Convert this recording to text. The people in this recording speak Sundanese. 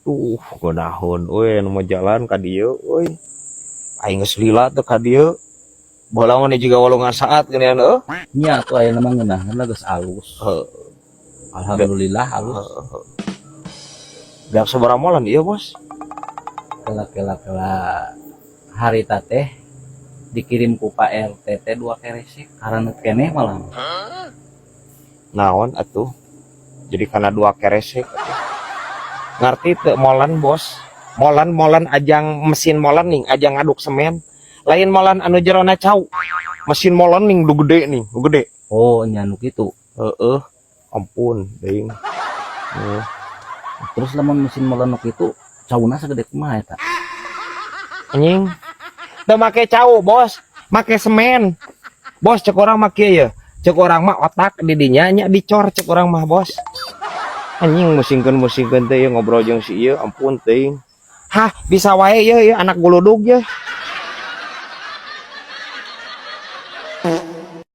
Duh, ngeunaheun euy nu mah jalan ka dieu euy. Aing geus lila teh ka dieu. Baheula mah juga walungan saat geuningan euy. Nya atuh ayeuna mah ngeunaheun lah, geus alus. Heuh. Alhamdulillah alus. Beak sabaraha molen ieu, Bos? Kela kela kela, harita teh dikirim ku Pak RT teh dua keresek, karena keneh malah. Naon atuh? Jadi karena dua keresek atuh. Ngerti teu molen, Bos? Molen molen ajang mesin molen nih, ajang ngaduk semen. Lain molen anu jerona cau. Mesin molen nih, nu gede nih, nu gede. Oh, nya nu kitu. Heeh. Ampun, deing. Heeh. Terus lamun mesin molen nu kitu cauna sagede kumaha eta? Anjing. Teu make cau, Bos. Make semen. Bos, cek urang mah kieu ya. Cek urang mah otak di dinya nya dicor cek urang mah, Bos. Anjing, musingkeun musingkeun teh ieu ngobrol jeung si ieu, ampun teuing. Hah, bisa wae ieu, ieu anak guludug ye.